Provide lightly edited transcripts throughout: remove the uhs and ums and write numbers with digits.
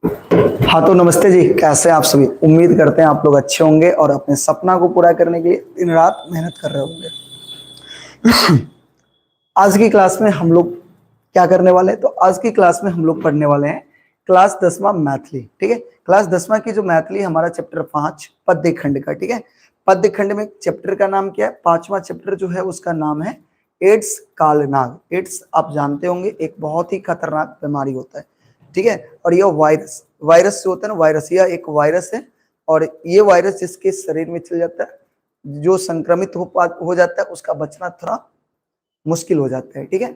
हाँ तो नमस्ते जी, कैसे हैं आप सभी। उम्मीद करते हैं आप लोग अच्छे होंगे और अपने सपना को पूरा करने के लिए दिन रात मेहनत कर रहे होंगे। आज की क्लास में हम लोग क्या करने वाले हैं, तो आज की क्लास में हम लोग पढ़ने वाले हैं क्लास 10वां मैथिली। ठीक है, क्लास 10वां की जो मैथिली हमारा चैप्टर 5 पद्य खंड का। ठीक है, पद्य खंड में चैप्टर का नाम क्या है, 5वां चैप्टर जो है उसका नाम है एड्स कालनाग। एड्स आप जानते होंगे एक बहुत ही खतरनाक बीमारी होता है। ठीक है, और यह वायरस वायरस से होता है ना, वायरस, यह एक वायरस है और ये वायरस जिसके शरीर में चल जाता है, जो संक्रमित हो जाता है, उसका बचना थोड़ा मुश्किल हो जाता है। ठीक है,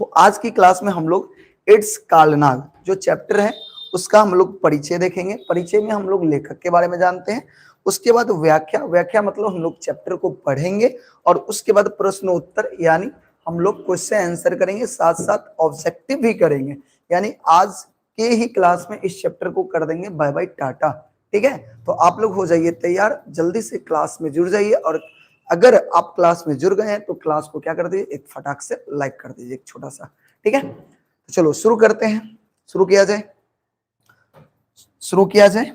तो आज की क्लास में हम लोग एड्स कालनाग जो चैप्टर है उसका हम लोग परिचय देखेंगे। परिचय में हम लोग लेखक के बारे में जानते हैं, उसके बाद व्याख्या, व्याख्या मतलब हम लोग चैप्टर को पढ़ेंगे और उसके बाद प्रश्न उत्तर यानी हम लोग क्वेश्चन आंसर करेंगे, साथ साथ ऑब्जेक्टिव भी करेंगे। यानी आज के ही क्लास में इस चैप्टर को कर देंगे बाय बाय टाटा। ठीक है, तो आप लोग हो जाइए तैयार, जल्दी से क्लास में जुड़ जाइए और अगर आप क्लास में जुड़ गए हैं तो क्लास को क्या कर दीजिए, एक फटाक से लाइक कर दीजिए, एक छोटा सा। ठीक है, तो चलो शुरू करते हैं, शुरू किया जाए, शुरू किया जाए,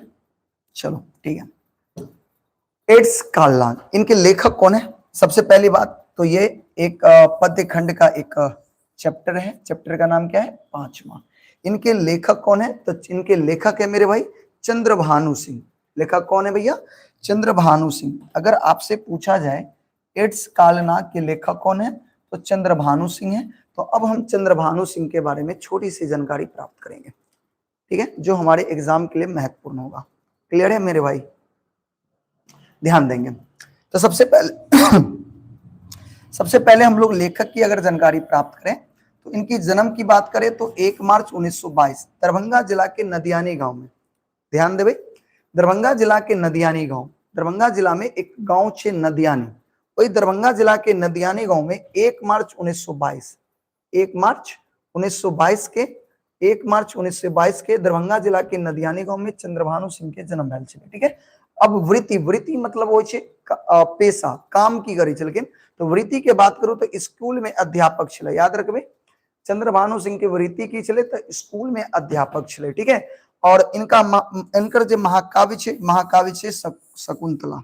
चलो ठीक है। एड्स कालनाग, इनके लेखक कौन है? सबसे पहली बात तो ये एक पद्य खंड का एक चैप्टर है, चैप्टर का नाम क्या है, 5वां। इनके लेखक कौन है? तो इनके लेखक है मेरे भाई चंद्रभानु सिंह। लेखक कौन है भैया? चंद्रभानु सिंह। अगर आपसे पूछा जाए एड्स कालनाग के लेखक कौन है, तो चंद्रभानु सिंह है। तो अब हम चंद्रभानु सिंह के बारे में छोटी सी जानकारी प्राप्त करेंगे, ठीक है, जो हमारे एग्जाम के लिए महत्वपूर्ण होगा। क्लियर है मेरे भाई? ध्यान देंगे। तो सबसे पहले हम लोग लेखक की अगर जानकारी प्राप्त करें तो इनकी जन्म की बात करें तो 1 मार्च 1922 दरभंगा जिला के नदियानी गांव में। ध्यान देवे, दरभंगा जिला के नदियानी गांव, दरभंगा जिला में एक गांव छे नदियानी, वही दरभंगा जिला के नदियानी गांव में 1 मार्च 1922, 1 मार्च 1922 के, 1 मार्च 1922 के दरभंगा जिला के नदियानी गांव में चंद्रभानु सिंह के जन्म भेल छलै। ठीक है, अब वृत्ति, वृत्ति मतलब होइ छै पेशा, काम की करै छलखिन। तो वृत्ति के बात करू तो स्कूल में अध्यापक छलै। याद रखबै, चंद्रभानु सिंह के वृत्ति की छलै तो स्कूल में अध्यापक छलै। ठीक है, और इनका इनकर जे महाकाव्य छै, महाकाव्य छै शकुंतला।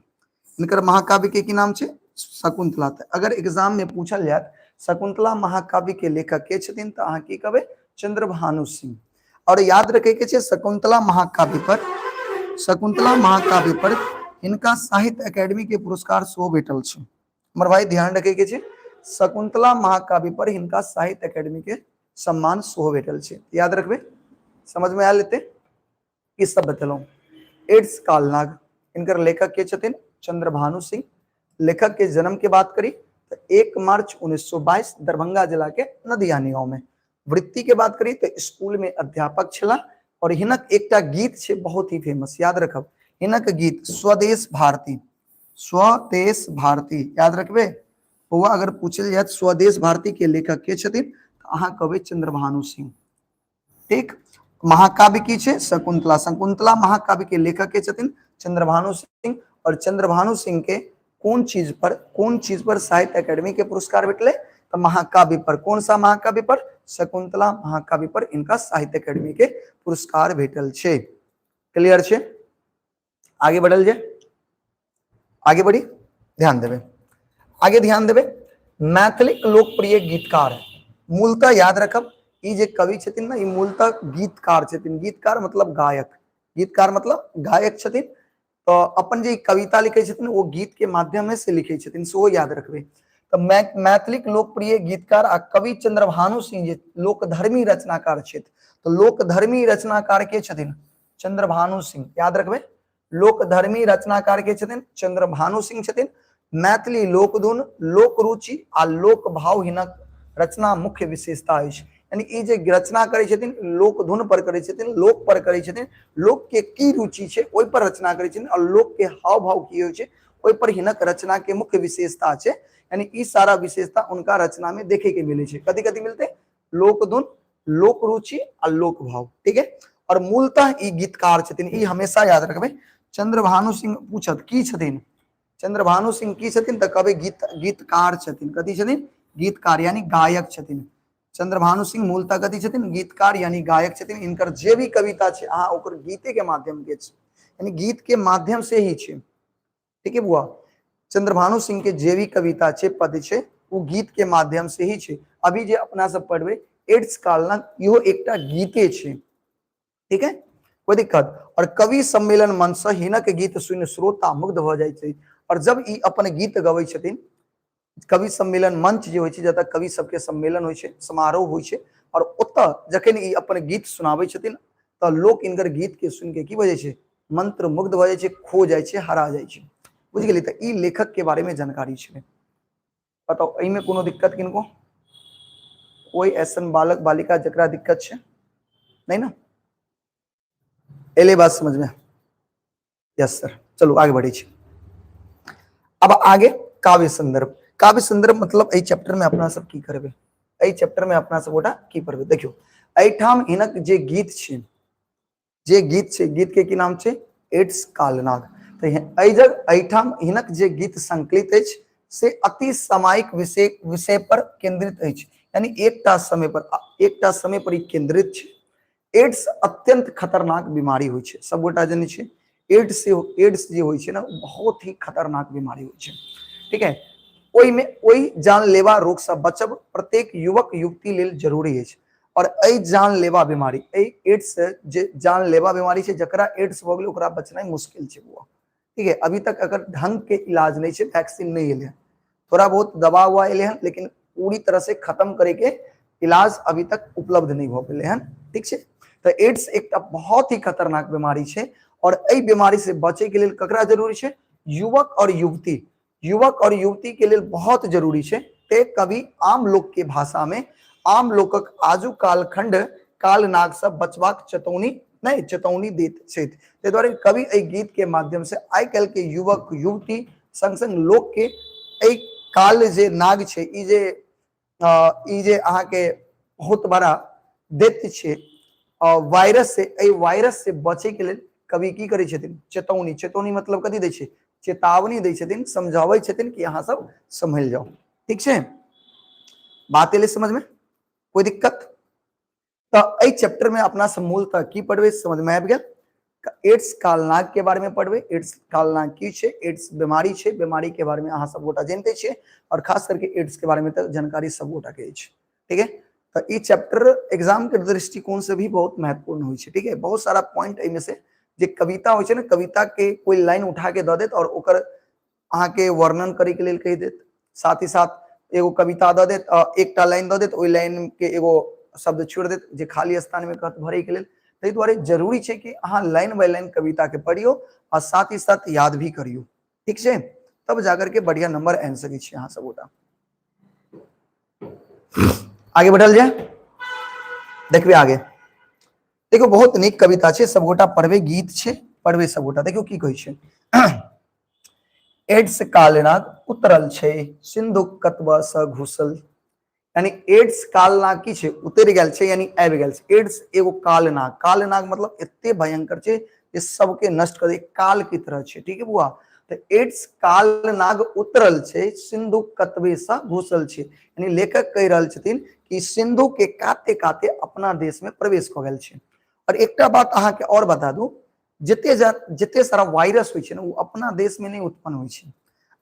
इनकर महाकाव्य के की नाम छै? शकुंतला। तऽ अगर एग्जाम में पूछल जात शकुंतला महाकाव्य के लेखक के छथिन, तऽ अहाँ की कहबै? चंद्रभानु सिंह। और याद रखे के छै, शकुंतला महाकाव्य पर, शकुंतला महाकाव्य पर हिनका साहित्य अकेडमी के पुरस्कार सेहो भेटल छै। हमर भाई ध्यान रखे के छै, शकुंतला महाकाव्य पर हिनका साहित्य अकेडमी के सम्मान सेहो भेटल छै। याद रखबै, समझ में आयल हेतै? ई सब बतेलहुँ। एड्स कालनाग, इनकर लेखक के छथिन? चंद्रभानु सिंह। लेखक के जन्म के बात करी तो 1 मार्च 1922 दरभंगा जिला के नदियानी गांव में। वृत्ति के बात करी तो स्कूल में अध्यापक छला। और हिनक एकटा गीत छै बहुत ही फेमस, याद रखब, हिनक गीत स्वदेश भारती, स्वदेश भारती याद रखबे बौआ। अगर पूछल जाए स्वदेश भारती के लेखक के छथिन तो अहाँ कहबै चंद्रभानु सिंह। ठीक, महाकाव्य की छै? शकुंतला। शकुंतला महाकाव्य के लेखक के छथिन? चंद्रभानु सिंह। और चंद्रभानु सिंह के कोन चीज पर, कोन चीज पर साहित्य अकेडमी के पुरस्कार भेटले? तो महाकाव्य पर। कौन सा महाकाव्य पर? शकुंतला महाकाव्य पर इनका साहित्य अकेडमी के पुरस्कार भेटल छै। क्लियर छै? आगे बढ़ल जाए, आगे बढ़ी, ध्यान देवे, आगे ध्यान देवे। मैथिलीक लोकप्रिय गीतकार है मूलतः। याद रखब, ई जे कवि छथिन ना, ई मूलतः गीतकार छथिन। गीतकार मतलब गायक, गीतकार मतलब गायक छथिन। तो अपन जे कविता लिखे छथिन वो गीत के माध्यम से लिखे छथिन, सेहो याद रखबे। तो मैथिलीक लोकप्रिय गीतकार आ कवि चंद्रभानु सिंह जे लोकधर्मी रचनाकार छथि। तो लोकधर्मी रचनाकार के छथिन? चंद्रभानु सिंह। याद रखबे, लोकधर्मी रचनाकार के छथिन? चंद्रभानु सिंह छथिन। मैथिली लोकधुन, लोक रुचि आ लोक भाव हिनक रचना मुख्य विशेषता अछि। यानी ई जे रचना करै छथिन लोकधुन पर करै छथिन, लोक पर करै छथिन, लोक के की रुचि छै ओहि पर रचना करै छथिन और लोक के हाव भाव की होइ छै ओहि पर हिनक रचना के मुख्य विशेषता छै। यानी ई सारा विशेषता उनका रचना में देखे के मिले छै। कथी कथी मिलते? लोकधुन, लोक रुचि आ लोक भाव। ठीक है, और मूलतः ई गीतकार छथिन, ई हमेशा याद रखबै। चंद्रभानु सिंह पूछत की छथिन, चंद्रभानु सिंह की छथिन, तऽ कहबै गीत, गीतकार छथिन। कथी छथिन? गीतकार यानी गायक छथिन। चंद्रभानु सिंह मूलतः कथी छथिन? गीतकार यानी गायक छथिन। हिनकर जे भी कविता छै अहाँ ओकर गीते के माध्यम के छै, यानी गीत के माध्यम से ही छै। ठीक है बुआ, चंद्रभानु सिंह के जे भी कविता छै, पद छै, ओ गीत के माध्यम से ही छै। अभी जे अपना सब पढ़बै एड्स कालना, इहो एकटा गीते छै। ठीक है, कोई दिक्कत? और कवि सम्मेलन मंच से हिनक गीत सुनि श्रोता मुग्ध भऽ जाइ छै। और जब ई अपन गीत गबै छथिन, कवि सम्मेलन मंच जे होइ छै, जतऽ कवि सबके सम्मेलन होइ छै, समारोह होइ छै, और ओतऽ जखन ई अपन गीत सुनाबै छथिन तऽ लोक हिनकर गीत के सुनि के की भऽ जाइ छै? मंत्र मुग्ध भऽ जाइ छै, खो जाइ छै, हरा जाइ छै। बुझि गेलियै? तऽ ई लेखक के बारे में जानकारी छलै। बताउ, एहिमे कोनो दिक्कत किनको? कोई ऐसन बालक बालिका जकरा दिक्कत छै? नहीं ना? एले बात समझ में? यस सर, चलू आगे बढ़े छी। अब आगे काव्य संदर्भ। काव्य संदर्भ मतलब एहि चैप्टर में अपना सब की करबै, एहि चैप्टर में अपना सब गोटा की पढ़बै। देखियौ, एहिठाम हिनक जे गीत छै, जे गीत छै, गीत के की नाम छै? एड्स कालनाग। तऽ एहि जग एहिठाम हिनक जे गीत संकलित अछि से अति सामयिक विषय विषय पर केंद्रित अछि, यानी एकटा समय पर ई केंद्रित छै। एड्स अत्यंत खतरनाक बीमारी होइ छै, सब गोटा जनै छै। एड्स से एड्स जे होइ छै ने, बहुत ही खतरनाक बीमारी होइ छै। ठीक है, ओहिमे ओहि जानलेवा रोग से बचब प्रत्येक युवक युवती लेल जरूरी अछि। और एहि जानलेवा बीमारी, एहि एड्स जे जानलेवा बीमारी छै, जकरा एड्स भऽ गेलै ओकरा बचनाइ मुश्किल छै बुआ। ठीक है, अभी तक अगर ढंग के इलाज नहीं छै, वैक्सीन नहीं एलै हन, थोड़ा बहुत दवा उवा एलै हन, लेकिन पूरी तरह से खत्म करे के इलाज अभी तक उपलब्ध नहीं भऽ पेलै हन। ठीक छै, तऽ एड्स एकटा बहुत ही खतरनाक बीमारी छै। और एहि बीमारी से बचे के लेल ककरा जरूरी छै? युवक और युवती। युवक और युवती के लेल बहुत जरूरी छै। ते कवि आम लोक के भाषा में आम लोकक आजू कालखंड कालनाग से बचबाक चेतौनी नहीं चेतौनी दैत छथि। ताहि दुआरे कवि एहि गीत के माध्यम से आइ काल्हि के युवक युवती संग संग लोक के एहि काल जे नाग छै, ई जे अहाँके बहुत बड़ा दैत्य छै वायरस से, एहि वायरस से बचे के लेल कवि की करै छथिन? चेतौनी। चेतौनी मतलब कथी दै छै? चेतावनी दै छथिन, समझाबै छथिन कि अहाँ सब सम्हल जाउ। ठीक छै, बात एलै समझ में? कोई दिक्कत? तऽ एहि चैप्टर में अपना सब मूलतः की पढ़बै समझ में आबि गेल? एड्स कालनाग के बारे में पढ़बै। एड्स कालनाग की छै? एड्स बीमारी छै, बीमारी के बारे में अहाँ सब गोटा जानते छियै, और खास करके एड्स के बारे में तऽ जानकारी सब गोटा के अछि। ठीक है, तऽ ई चैप्टर एग्जाम के दृष्टिकोण से भी बहुत महत्वपूर्ण होइ छै। ठीक है, बहुत सारा पॉइंट एहिमे से जे कविता होइ छै ने, कविता के कोई लाइन उठा के दऽ देत और ओकर अहाँके वर्णन करे के लेल कहि देत। साथ ही साथ एगो कविता दऽ देत, एकटा लाइन दऽ देत, ओहि लाइन के एगो शब्द छोड़ि देत जे खाली स्थान में कहत भरे के लेल। ताहि दुआरे जरूरी छै कि अहाँ लाइन बाय लाइन कविता के पढ़ियौ आ साथ ही साथ याद भी करियौ। ठीक छै, तब जाकर के बढ़िया नंबर आनि सकै छी अहाँ सब गोटा। आगे बढ़ल जाय, देखबे आगे। देखियौ, बहुत नीक कविता छै, सबगोटा पढ़बै, गीत छै, पढ़बै सबगोटा। देखियौ की कहै छै। एड्स कालनाग उतरल छै सिंधु कतबा से घुसल, यानी एड्स कालनाग की छै? उतरि गेल छै, यानी आबि गेल छै। एड्स एगो कालनाग, कालनाग मतलब एते भयंकर छै जे सबके नष्ट कर दे, काल की तरह छै। ठीक है बुआ, तऽ एड्स कालनाग उतरल छै सिंधु कतबे से घुसल छै, यानी लेखक कहि रहल छथिन कि सिंधु के काते काते अपना देश में प्रवेश कऽ गेल छै। और एकटा बात अहाँके और बता दू, जते सारा वायरस होइ छै ने, ओ अपना देश में नहीं उत्पन्न होइ छै।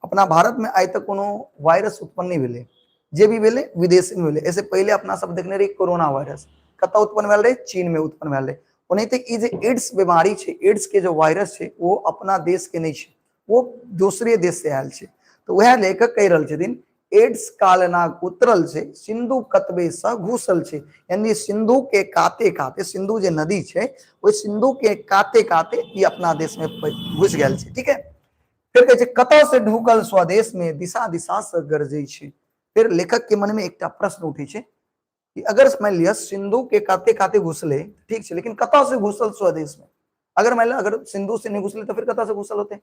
अपना भारत में आइ तक कोनो वायरस उत्पन्न नहीं भेलै, जे भी भेलै विदेश में भेलै। ऐसे पहिले अपना सब देखने रही कोरोना वायरस कतऽ उत्पन्न भेल रहै? चीन में उत्पन्न भेल रहै। ओनाहिते ई जे एड्स बीमारी छै, एड्स के जे वायरस छै, ओ अपना देश के नहीं छै, ओ दोसरे देश से आयल छै। तऽ वएह लेखक कहि रहल छथिन एड्स कालनाग उतरल छै सिंधु कतबे से घुसल छै, यानी सिंधु के काते काते, सिंधु जे नदी छै ओहि सिंधु के काते काते ई अपना देश में घुस गेल छै। ठीक है, फिर कहै छै कतऽ से ढुकल स्वदेश में दिशा दिशा से गरजै छै। फिर लेखक के मन में एकटा प्रश्न उठै छै कि अगर मान लिअ सिंधु के काते काते घुसले, ठीक छै, लेकिन कतऽ से घुसल स्वदेश में? अगर मान लिअ अगर सिंधु से नहीं घुसले तो फिर कतऽ से घुसल होते?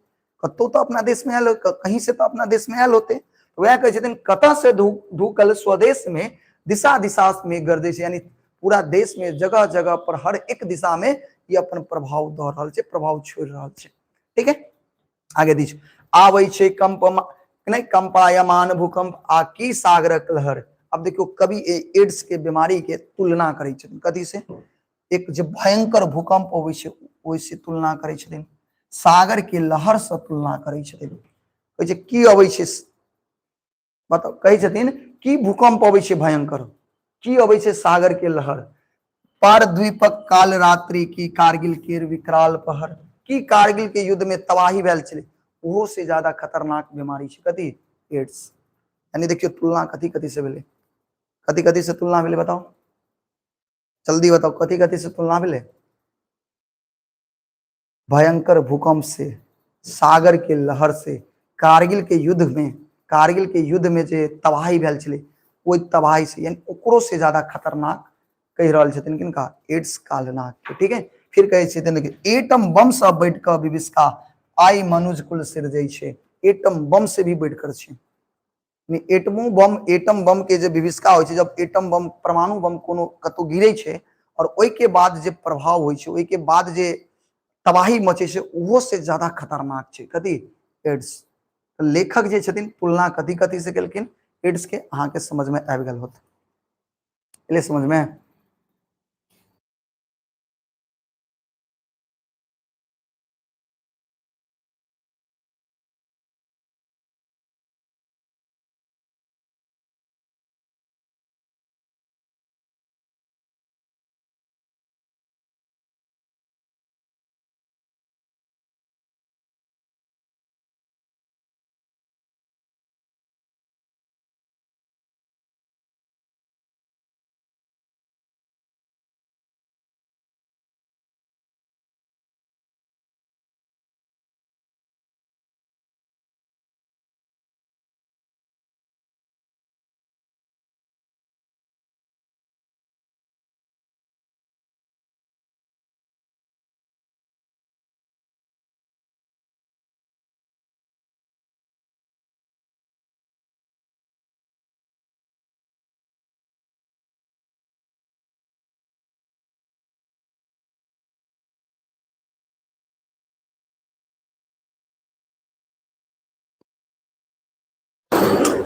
कतौ तो अपना देश में आयल, कहीं से तो अपना देश में आयल होते। तो वह कहै छथिन कतऽ से ढुकल स्वदेश में दिशा दिशा में गरजै छै, यानी पूरा देश में जगह जगह पर हर एक दिशा में ई अपन प्रभाव दऽ रहल छै, प्रभाव छोड़ि रहल छै। ठीक है, आगे दिश आबै छै कंप नहि कंपायमान भूकंप आ की सागरक लहर। अब देखियो कवि एड्स के बीमारी के तुलना करै छथिन कथी से? एक जे भयंकर भूकंप अबै छै ओहिसे तुलना करै छथिन, सागर के लहर से तुलना करै छथिन। कहै छै की अबै छै बताउ? कहै छथिन की भूकंप अबै छै भयंकर, की अबै छै सागर के लहर, पर द्वीपक काल रात्रि की कारगिल केर विकराल पहर, की कारगिल के युद्ध में तबाही भेल छलै, ओहो से ज्यादा खतरनाक बीमारी छै कथी? एड्स। यानी देखियौ तुलना कथी कथी से भेलै, कथी कथी से तुलना भेलै बताउ, जल्दी बताउ कथी कथी से तुलना भेलै? भयंकर भूकंप से, सागर के लहर से, कारगिल के युद्ध में, कारगिल के युद्ध में जे तबाही भेल छलै ओहि तबाही से, यानी ओकरो से ज्यादा खतरनाक कहि रहल छथिन किनका? एड्स कालनाग के। ठीक है, फिर कहै छथिन कि एटम बम से बढ़ि कऽ विभिषका आइ मनुज कुल सिरजै छै। एटम बम से भी बढ़ि कर छै, एटमो बम, एटम बम के जे विभिषका होइ छै, जब एटम बम परमाणु बम कोनो कतौ गिरै छै और ओहि के बाद जे प्रभाव होइ छै, ओहि के बाद जे तबाही मचै छै, ओहो से ज्यादा खतरनाक छै कथी? एड्स। लेखक जे छथिन तुलना कथी कथी से केलखिन एड्स के, अहाँके समझ में आबि गेल होत। एलै समझ में?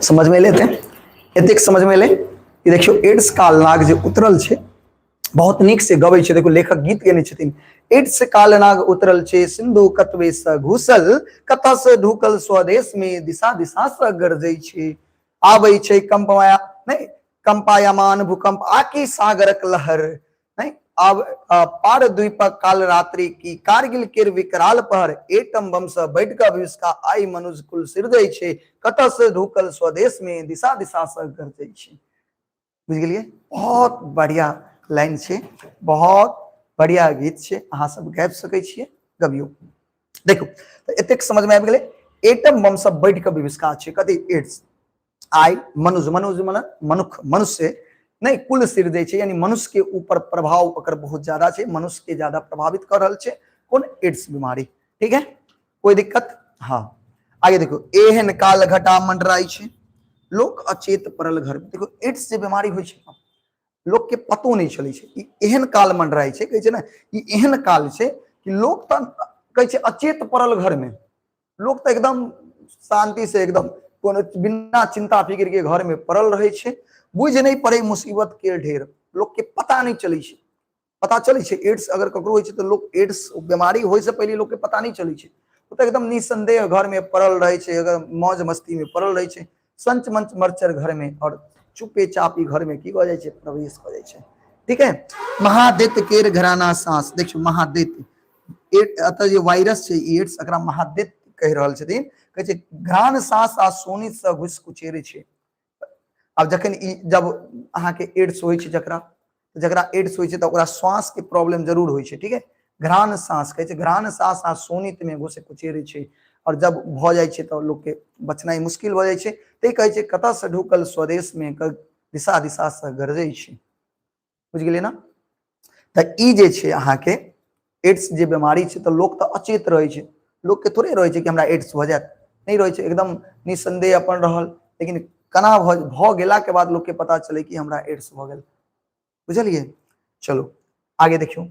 समझ में एलै? एतेक समझ में एलै कि देखियौ एड्स काल नाग जे उतरल छै बहुत नीक से गबै छै। देखो लेखक गीत गेने छथिन, एड्स काल नाग उतरल छै सिंधु कतबे से घुसल, कतऽ से ढुकल स्वदेश में दिशा दिशा से गरजै छै, आबै छै कंपमाया नहीं कंपायमान भूकंप आकी सागरक लहर नहीं आब पार द्वीपक काल रात्रि की कारगिल केर विकराल पहर, एटम बम से बैठ कऽ अभिष्का आई मनुज कुल सिरजै छै, कतऽ से ढुकल स्वदेश में दिशा दिशा से गरजै छै। बुझि गेलियै? बहुत बढ़िया लाइन छै, बहुत बढ़िया गीत छै, अहाँ सब गाबि सकै छियै, गबियौ। देखू तऽ एतेक समझ में आबि गेलै, एटम बम सब बढ़ि कऽ विभिषका छै कथी? एड्स। आइ मनुज, मनुज मने मनुख, मनुष्य नहि, कुल सिर दै छै, यानी मनुष्य के ऊपर प्रभाव ओकर बहुत ज्यादा छै, मनुष्य के ज्यादा प्रभावित कर रहल छै कोन? एड्स बीमारी। ठीक है, कोई दिक्कत? हाँ आगे देखो, एहन काल घटा मंडराई छै, लोक अचेत पड़ल घर में। देखो एड्स जे बीमारी होइ छै लोक के पतो नहि चलै छै, ई एहन काल मंडराई छै, कहै छै ने ई एहन काल छै कि लोक तऽ कहै छै अचेत पड़ल घर में, लोक तऽ एकदम शांति से एकदम कोनो बिना चिंता फिक्र के घर में पड़ल रहै छै, बुझि नहि पड़ै मुसीबत के ढेर, लोक के पता नहि चलै छै। पता चलै छै एड्स अगर ककरो होइ छै तऽ लोक एड्स बीमारी होइ से पहिले लोक के पता नहि चलै छै, ओ तऽ एकदम निसंदेह घर में पड़ल रहै छै, अगर मौज मस्ती में पड़ल रहै छै, संच मंच मर्चर घर में, और चुपे चापी घर में की भऽ जाइ छै? प्रवेश भऽ जाइ छै। ठीक है, महादैत्य केर घराना सांस, देखियौ महादैत्य, एतऽ जे वायरस छै एड्स, एकरा महादैत्य कहि रहल छथिन, कहै छै घ्राण सांस आ सोनित से घुसि कुचेरै छै। आब जखन ई जब अहाँके एड्स होइ छै, जकरा जकरा एड्स होइ छै तऽ ओकरा श्वास के प्रॉब्लम जरूर होइ छै। ठीक है, घ्राण सांस कहै छै, घ्राण सांस आ शोणित में घुसे कुचेरै छै, और जब भऽ जाइ छै तऽ लोक के बचनाइ मुश्किल भऽ जाइ छै। तै कहै छै कतऽ से ढुकल स्वदेश में दिशा दिशा से गरजै छै। बुझि गेलियै ने? तऽ ई जे छै अहाँके एड्स जे बीमारी छै तऽ लोक तऽ अचेत रहै छै, लोकके थोड़े रहै छै कि हमरा एड्स भऽ जायत, नहि रहै छै, एकदम निसन्देह अपन रहल, लेकिन केना भऽ गेलाके बाद लोकके पता चलै कि हमरा एड्स भऽ गेल। बुझलियै? चलू आगे देखियौ।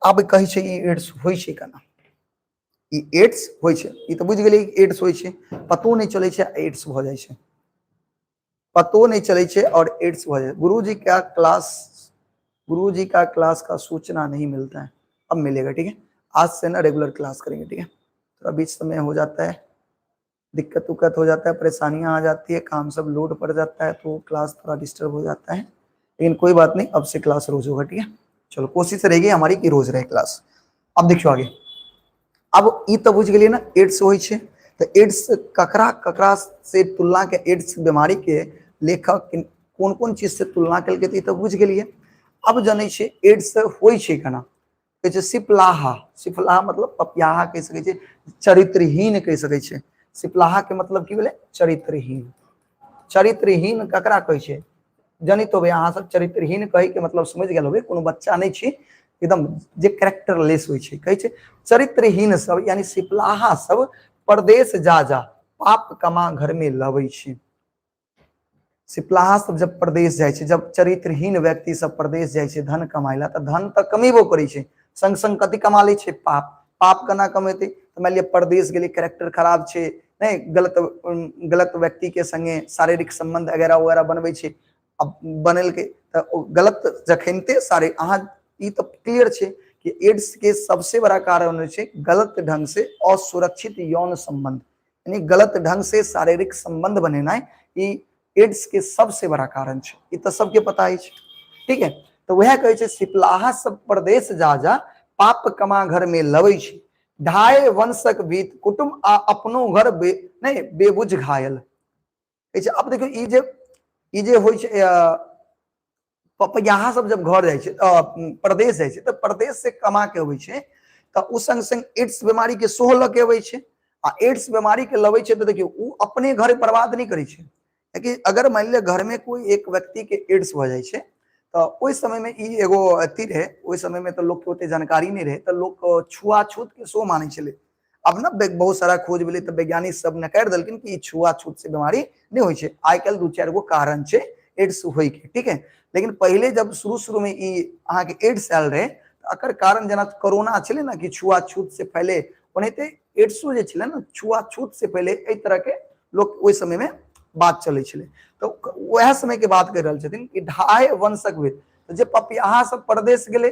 अब कहै छै ई एड्स होइ छै केना, ई एड्स होइ छै, ई तऽ बुझि गेलियै एड्स होइ छै, पतो नहि चलै छै एड्स भऽ जाइ छै। पतो नहीं चले छे और एड्स भऽ जाए। गुरुजी का क्लास, गुरुजी का क्लास का सूचना नहीं मिलता है, अब मिलेगा, ठीक है। आज से ना रेगुलर क्लास करेंगे, ठीक है। थोड़ा बीच समय हो जाता है, दिक्कत उक्कत हो जाता है, परेशानियां आ जाती है, काम सब लोड पड़ जाता है, तो क्लास थोड़ा डिस्टर्ब हो जाता है, लेकिन कोई बात नहीं, अब से क्लास रोज होगा, ठीक है। चलो कोशिश रहेगी हमारी कि रोज रहे क्लास। अब देखियो आगे, अब ई तो बुझ गेलियै ना एड्स होइ छै, तऽ एड्स ककरा ककरा से तुलना के, एड्स बीमारी के लेखक कोन कोन चीज से तुलना केलकै, तऽ ई तऽ बुझि गेलियै। अब जनै छियै एड्स होइ छै केना, कहै छै सिपलाहा, सिपलाहा मतलब पपियाहा कहि सकै छियै, चरित्रहीन कहि सकै छियै। सिपलाहा के मतलब की भेलै? चरित्रहीन। चरित्रहीन ककरा कहै छै? जनित होबै अहाँ सब, चरित्रहीन कहै के मतलब समझ गेल होबै, कोनो बच्चा नहि छी एकदम जे कैरेक्टरलेस होइ छै, कहै छै चरित्रहीन सब यानी सिपलाहा सब परदेश जा जा पाप कमा घर में लबै छै। सिपलाहा सब जब परदेश जाइ छै, जब चरित्रहीन व्यक्ति सब परदेश जाइ छै धन कमाइ ला, तऽ धन तऽ कमेबो करै छै, संग संग कथी कमा लै छै? पाप। पाप केना कमेतै? तऽ मानि लिअ परदेश गेलै, कैरेक्टर खराब छै, नहि गलत गलत व्यक्ति के संगे शारीरिक संबंध वगैरह वगैरह बनबै छै, अब बनेलकै तऽ ओ गलत जखनिते सारे, अहाँ ई तऽ क्लियर छै कि एड्स के सबसे बड़ा कारण होइ छै गलत ढंग से असुरक्षित यौन संबंध, यानी गलत ढंग से शारीरिक संबंध बनेनाइ ई एड्स के सबसे बड़ा कारण छै, ई तऽ सबके पता अछि, ठीक है। तऽ वएह कहै छै सिपलाहा सब प्रदेश जा जा पाप कमा घर में लबै छै, ढाई वंशक बीत कुटुम्ब आ अपनो घर बे नहीं बेबुझ घायल। कहै छै अब देखियौ ई जे होइ छै पपैयाहा सब जब घर जाइ छै, परदेश जाइ छै, तऽ परदेश से कमा के अबै छै, तऽ ओ संग संग एड्स बीमारी के सेहो लऽ के अबै छै, आ एड्स बीमारी के लबै छै तऽ देखियौ ओ अपने घर बर्बाद नहि करै छै, कियाकि अगर मानि लिअ घर में कोई एक व्यक्ति के एड्स भऽ जाइ छै तऽ ओहि समय में ई एगो अथी रहै, ओहि समय में तऽ लोक के ओते जानकारी नहि रहै, तऽ लोक छुआछूत के सेहो मानै छलै। अब ने बहुत सारा खोज भेलै तऽ वैज्ञानिक सब नकारि देलखिन कि ई छुआछूत से बीमारी नहि होइ छै। आइ काल्हि दू चारि गो कारण छै एड्स होइ के, ठीक है। लेकिन पहिले जब शुरू शुरू में ई अहाँके एड्स आयल रहै तऽ एकर कारण जेना कोरोना छलै ने कि छुआछूत से फैले, ओनाहिते एड्सो जे छलै ने छुआछूत से फैले, एहि तरह के लोक ओहि समय में बात चलै छलै। तऽ वएह समय के बात कहि रहल छथिन कि ढाई वंशक भेद, तऽ जे पपियाहा सब परदेश गेलै,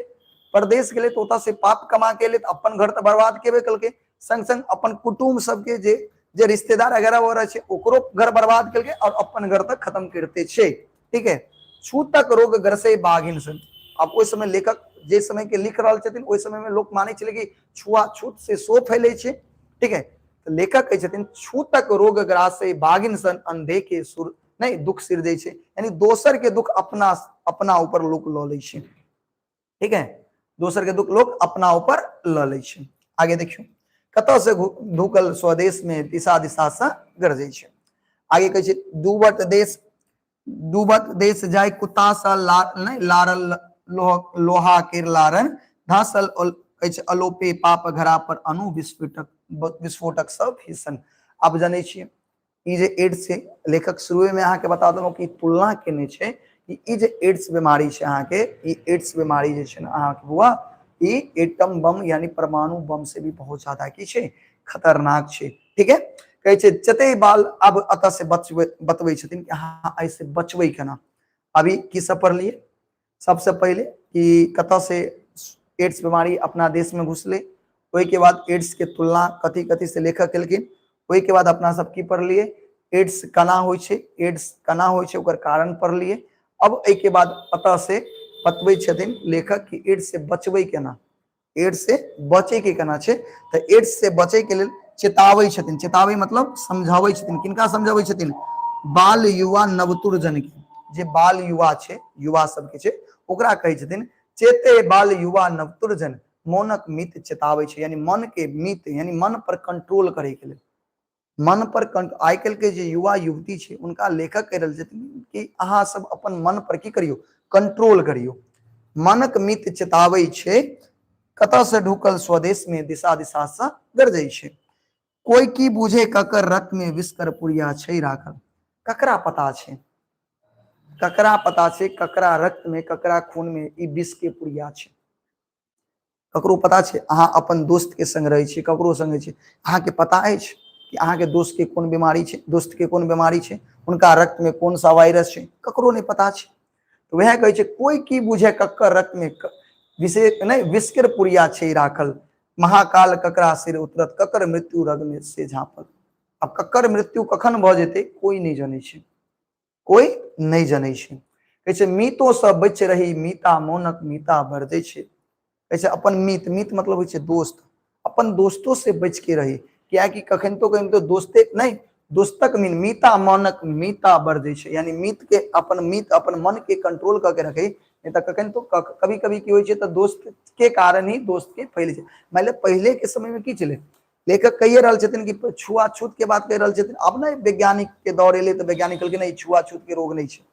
परदेश गेलै तऽ ओतऽ से पाप कमा के एलै, तऽ अपन घर तऽ बर्बाद केबे केलकै, संग संग अपन कुटुम्ब सबके जे जे रिश्तेदार वगैरह वगैरह छै ओकरो घर बर्बाद केलकै और अपन घर तक खत्म करते छै, ठीक है। छूतक रोग ग्रसे बाघिन सन, अब ओहि समय लेखक जे समय के लिख रहल छथिन ओहि समय में लोक मानै छलै कि छुआछूत से सो फैलै छै, ठीक है। तऽ लेखक कहै छथिन छूतक रोग ग्रासे बाघिन सन अंधे के सुर नहीं दुख सिरजै छै, यानी दोसर के दुख अपना अपना ऊपर लोक लऽ लै छै, ठीक है, दोसर के दुख लोक अपना ऊपर लऽ लै छै। आगे देखियौ कतऽ से ढुकल स्वदेश में दिशा दिशा से गरजै छै। आगे कहै छै डूबत देश, डूबत देश जाय कुत्ता सा ला नहीं लारल लोह लोहा के लारन धासल कहै छै अलोपे पाप घरा पर अणु विस्फोटक विस्फोटक सब भीषण। आब जानै छियै ई जे एड्स छै, लेखक शुरुए में अहाँके बता देलहुँ कि तुलना केने छै कि ई जे एड्स बीमारी छै अहाँके, ई एड्स बीमारी जे छै ने अहाँके बुआ, ई एटम बम यानी परमाणु बम से भी बहुत ज्यादा की छै खतरनाक छै, ठीक है। कहै छै जते बाल अब अतः से बचबै, बतबै छथिन कि अहाँ एहिसँ बचबै केना। अभी की सब पढ़लियै? सबसे पहिले कि कतऽ से एड्स बीमारी अपना देश में घुसलै, ओहिके बाद एड्स के तुलना कथी कथी से लेखक केलखिन, ओहिके बाद अपना सब की पढ़लियै, एड्स केना होइ छै, एड्स केना होइ छै ओकर कारण पढ़लियै। अब एहिके बाद अतः से बतबै छथिन लेखक कि एड्स से बचबै केना, एड्स से बचै के केना छै। तऽ एड्स से बचै के लेल चेताबै छथिन, चेताबै मतलब समझाबै छथिन। किनका समझाबै छथिन? बाल युवा नवतुर जन के, जे बाल युवा छै, युवा सबके छै, ओकरा कहै छथिन चेते बाल युवा नवतुर जन मोनक मित चेताबै छै, यानी मन के मित यानी मन पर कंट्रोल करे के लेल, मन पर आइ काल्हि के जे युवा युवती छै उनका लेखक कहि रहल छथिन कि अहाँ सब अपन मन पर की करियौ, कंट्रोल करियौ। मनक मित चेताबै छै कतऽ से ढुकल स्वदेश में दिशा दिशा से गरजै छै। कोई की बुझे ककर रक्त में विस्कर पुरिया छै राखल, ककरा पता छै, ककरा पता छै ककरा रक्त में ककरा खून में ई विष के पुरिया छै, ककरो पता छै? अहाँ अपन दोस्त के संग रहै छी, ककरो संग रहै छी, अहाँके पता अछि? कि अहाँके दोस्त के कोन बीमारी छै, दोस्त के कोन बीमारी छै, हुनका रक्त में कोन सा वायरस छै, ककरो नहि पता छै। तऽ वएह कहै छै कोई की बुझे ककर रक्त में विशेष नहि विस्कर पुरिया छै राखल, महाकाल ककरा सिर उतरत, ककर मृत्यु रग में से झाँपल। आब ककर मृत्यु कखन भऽ जेतै कोई नहि जनै छै, कोई नहि जनै छै। कहै छै मीतो से बचि रही मीता मौनक मीता बरजै छै। कहै छै अपन मीत, मीत मतलब होइ छै दोस्त, अपन दोस्तो से बचि के रही, कियाकि कखन तो दोस्ते नहि, दोस्तक मीन मीता मौनक मीता बरजै छै, यानी मीत के अपन मीत अपन मन के कंट्रोल कऽ के रखै, नहि तऽ कखन तो कभी कभी की होइ छै तऽ दोस्त के कारण ही दोस्त के फैल छै। मान लिअ पहिले के समय में की छलै, लेखक कहिए रहल छथिन कि छुआछूत के बात कहि रहल छथिन। आब ने वैज्ञानिक के दौर एलै तऽ वैज्ञानिक कहलकै नहि, छुआछूत के रोग नहि छै,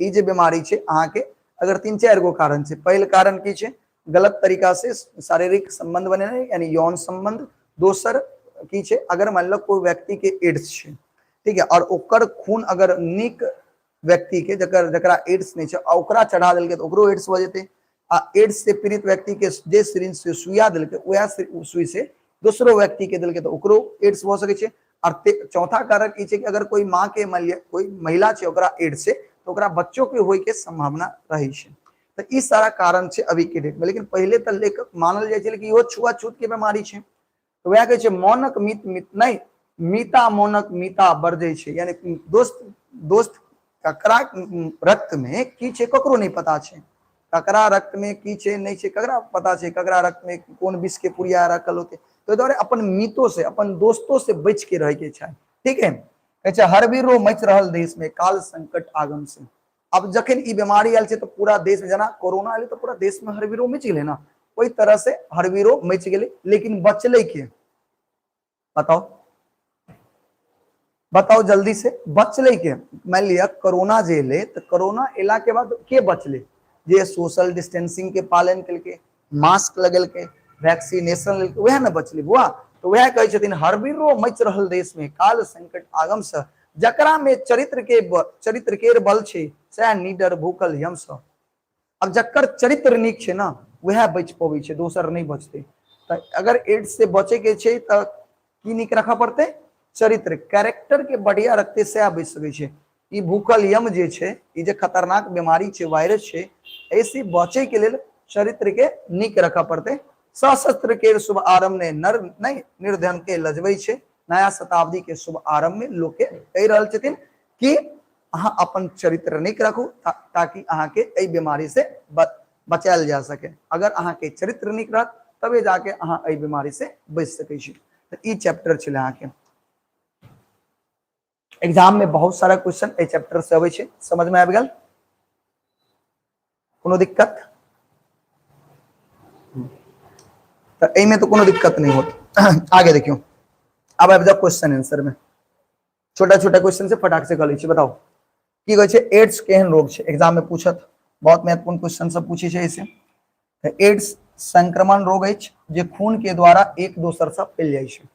ई जे बीमारी छै अहाँके अगर 3-4 गो कारण छै। पहिल कारण की छै, गलत तरीका से शारीरिक संबंध बनेनाइ यानी यौन संबंध। दोसर की छै, अगर मान लो कोई व्यक्ति के एड्स छै, ठीक है, और ओकर खून अगर नीक व्यक्ति के जकर जकरा एड्स नहीं छै आ ओकरा चढ़ा देलकै तऽ ओकरो एड्स भऽ जेतै, आ एड्स से पीड़ित व्यक्ति के जे सिरिंज से सुइया देलकै वएह सुई से दोसरो व्यक्ति के देलकै तऽ ओकरो एड्स भऽ सकै छै। और चौथा कारक ई छै कि अगर कोई माँ के मान लिअ कोई महिला छै ओकरा एड्स छै तऽ ओकरा बच्चो के होय के संभावना रहै छै। तऽ ई सारा कारण छै अभी के डेट में। लेकिन पहिले तऽ लेखक मानल जाइ छलै कि इहो छुआछूत के बीमारी छै, तऽ वएह कहै छै मौनक मित मित नहि, मीता मौनक मीता बरजै छै, यानी दोस्त दोस्त ककरा रक्त में की छै ककरो नहि पता छै, ककरा रक्त में की छै नहि छै ककरा पता छै, ककरा रक्त में कोन विष के पुड़िया रखल होते। तो दुआरे अपन मितो से अपन दोस्तों से बच के रहे के छै, ठीक है। कहै छै हर वीरो मच रहल देश में काल संकट आगम से। अब जखन ई बीमारी आयल छै तऽ पूरा देश में जेना कोरोना एलै तऽ पूरा देश में हरवीरो मचि गेलै ने, ओहि तरह से हरवीरो मचि गेलै, लेकिन बचलै के बताओ, बताओ जल्दी से, बचलै के? मान लिअ कोरोना जे एलै तऽ कोरोना एला के बाद के बचलै? जे सोशल डिस्टेंसिंग के पालन केलकै, मास्क लगेलकै, वैक्सीनेशन लेलकै, वएह ने बचलै बुआ। तऽ वएह कहै छथिन हरबिरो मचि रहल देश में काल संकट आगम से, जकरा में चरित्र केर बल छै सएह निडर भूखल यम से। अब जकर चरित्र नीक छै ना वएह बचि पबै छै, दोसर नहि बचतै। तऽ अगर एड्स से बचे के छै तऽ की नीक रखऽ पड़तै? चरित्र, कैरेक्टर के बढ़िया रखते सएह बचि सकै छै। ई भूखल यम जे छै, ई जे खतरनाक बीमारी छै, वायरस छै, एहिसँ बचे के लेल चरित्र के नीक रखऽ पड़तै। सशस्त्र के शुभ आरंभ ने नर नहि निर्धन के लजबै छै। नया शताब्दी के शुभ आरंभ में लोक के कहि रहल छथिन कि अहाँ अपन चरित्र नीक रखू ताकि अहाँ के एहि बीमारी से बचायल जा सके। अगर अहाँ के चरित्र नीक रहत तबे जाके अहाँ एहि बीमारी से बचि सकै छी। तऽ ई चैप्टर छलै अहाँके। एग्जाम में बहुत सारा क्वेश्चन एहि चैप्टर से अबै छै। समझ में आबि गेल? कोनो दिक्कत? तऽ एहिमे तऽ कोनो दिक्कत नहि होत। आगे देखियौ, आब आबि जाओ क्वेश्चन आंसर में। छोटा छोटा क्वेश्चन से फटाक से कऽ लै छी। बताउ की कहै छै एड्स केहन रोग छै? एग्जाम में पूछत, बहुत महत्वपूर्ण क्वेश्चन सब पूछे छै एहिसे। तऽ एड्स संक्रमण रोग अछि जे खून के द्वारा एक दोसर से फैल जाइ छै।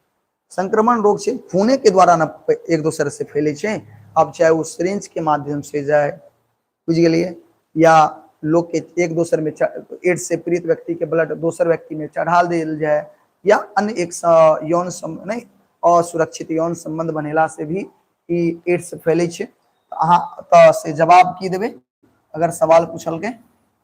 संक्रमण रोग छै, खूने के द्वारा न एक दोसर से फैले छै। अब चाहे वो सिरिंज के माध्यम से जाए, बुझ गेलियै, या लोग के एक दोसर में एड्स से पीड़ित व्यक्ति के ब्लड दोसर व्यक्ति में चढ़ा देल जाए, या अन्य एक यौन नहीं असुरक्षित यौन संबंध बनेला से भी ई एड्स फैले छै। अहाँ तऽ से जवाब की देबै अगर सवाल पूछलकै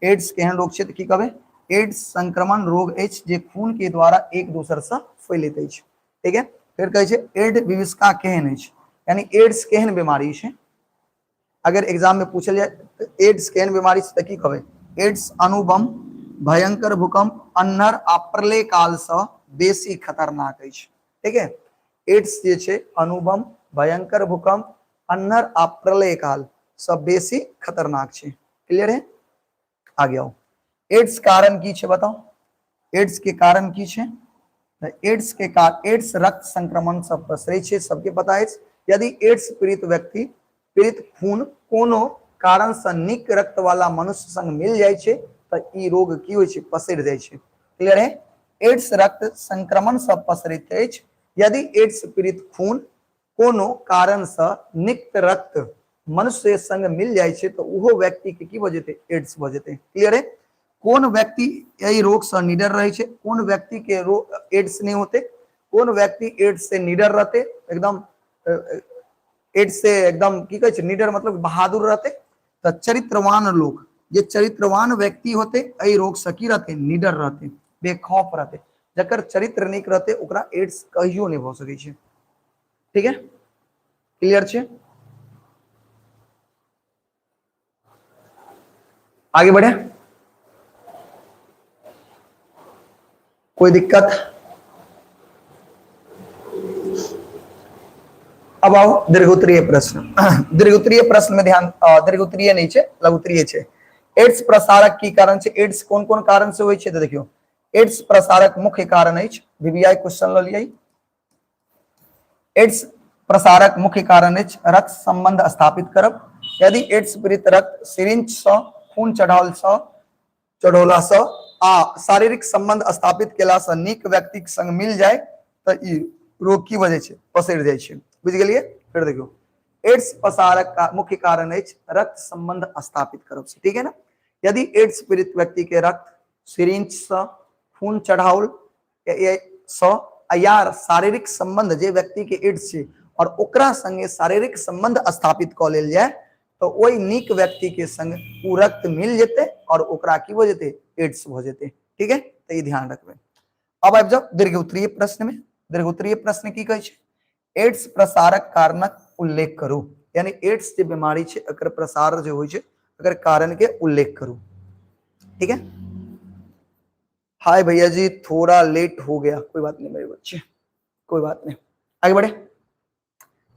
एड्स केहन रोग छै तऽ की कहबै? एड्स संक्रमण रोग अछि जे खून के द्वारा एक दोसर से फैलैत अछि, ठीक है। फिर कहै छै एड्स विभिषिका केहन अछि, यानी एड्स केहन बीमारी छै। अगर एग्जाम में पूछल जाए तऽ एड्स केहन बीमारी छै तऽ की कहबै? एड्स अणुबम, भयंकर भूकंप, अन्हर आ प्रलय काल से बेसी खतरनाक अछि, ठीक है। एड्स जे छै अणुबम, भयंकर भूकंप, अन्हर आ प्रलय काल से बेसी खतरनाक छै। क्लियर है? आगे आओ। एड्स कारण की छै बताओ? एड्स के कारण की छै? एड्स के कारण एड्स रक्त संक्रमण से पसरै छै, सबके पता अछि। यदि एड्स पीड़ित व्यक्ति पीड़ित खून कोनो कारण से नीक रक्त वाला मनुष्य संग मिल जाइ छै तऽ ई रोग की होइ छै? पसरि जाइ छै। क्लियर है? एड्स रक्त संक्रमण से पसरैत अछि। यदि एड्स पीड़ित खून कोनो कारण से निक्त रक्त मनुष्य संग मिल जाइ छै तऽ ओहो व्यक्ति के की भऽ जेतै? एड्स भऽ जेतै। क्लियर है? कोन व्यक्ति एहि रोग से निडर रहै छै, कोन व्यक्ति के रोग एड्स नहि होते? कोन व्यक्ति एड्स से निडर रहते, एकदम एड्स से एकदम की कहै छै निडर, मतलब बहादुर रहते, तऽ चरित्रवान लोक, जे चरित्रवान व्यक्ति होते एहि रोग से की रहते, निडर रहते, बेखौफ रहते। जकर चरित्र नीक रहते ओकरा एड्स कहियो नहि भऽ सकै छै। ठीक है, क्लियर छै? आगे बढ़े, कोई दिक्कत? अब आओ दीर्घोत्तरीय प्रश्न। दीर्घोत्तरीय प्रश्न में ध्यान, दीर्घोत्तरीय नहीं छे, लघुत्तरीय छे। एड्स प्रसारक की कारण छे? एड्स कोन कोन कारण से होय छे? तो देखियो एड्स प्रसारक मुख्य कारण अछि, वीवीआई क्वेश्चन ल लियै। एड्स प्रसारक मुख्य कारण अछि रक्त संबंध स्थापित करब। यदि एड्स पीड़ित रक्त सिरिंज सँ खून चढ़ाओल सँ चढ़ौला सँ आ शारीरिक संबंध स्थापित केला सँ नीक व्यक्तिक संग मिल जाय तऽ ई रोग की भऽ जाइ छै, पसरि जाइ छै। बुझि गेलियै? फेर देखियौ एड्स पसारक मुख्य कारण अछि रक्त संबंध स्थापित करब से, ठीक है ना? यदि एड्स पीड़ित व्यक्ति के रक्त सिरिंज सँ खून चढ़ाओल सँ या शारीरिक संबंध, जे व्यक्ति के एड्स छै और ओकरा संगे शारीरिक संबंध स्थापित कऽ लेल जाय तऽ ओहि नीक व्यक्ति के संग ओ रक्त मिल जेतै और ओकरा की भऽ जेतै, एड्स भऽ जेतै। ठीक है, तऽ ई ध्यान रखबै। अब आबि जाउ दीर्घोत्तरीय प्रश्न में। दीर्घोत्तरीय प्रश्न की कहै छै? एड्स प्रसारक कारणक उल्लेख करू। यानी एड्स जे बीमारी छै एकर प्रसार जे होइ छै एकर कारण के उल्लेख करू। ठीक है, हाय भैया जी, थोड़ा लेट हो गया, कोई बात नहीं मेरे बच्चे, कोई बात नहीं। आगे बढ़े,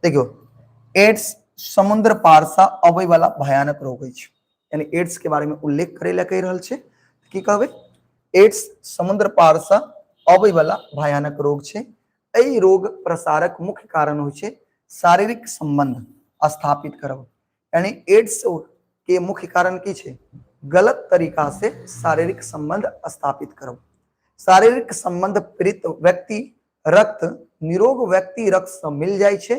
देखियो एड्स समुद्र पार सा अबै वाला भयानक रोग अछि। यानी एड्स के बारे में उल्लेख करे ला कहि रहल छै, की कहबै? एड्स समुद्र पार सा अबै वाला भयानक रोग छै। एहि रोग प्रसारक मुख्य कारण होइ छै शारीरिक संबंध स्थापित करब। यानी एड्स के मुख्य कारण की छै? गलत तरीका से शारीरिक संबंध स्थापित करब। शारीरिक संबंध पीड़ित व्यक्ति रक्त निरोग व्यक्ति रक्त से मिल जाइ छै,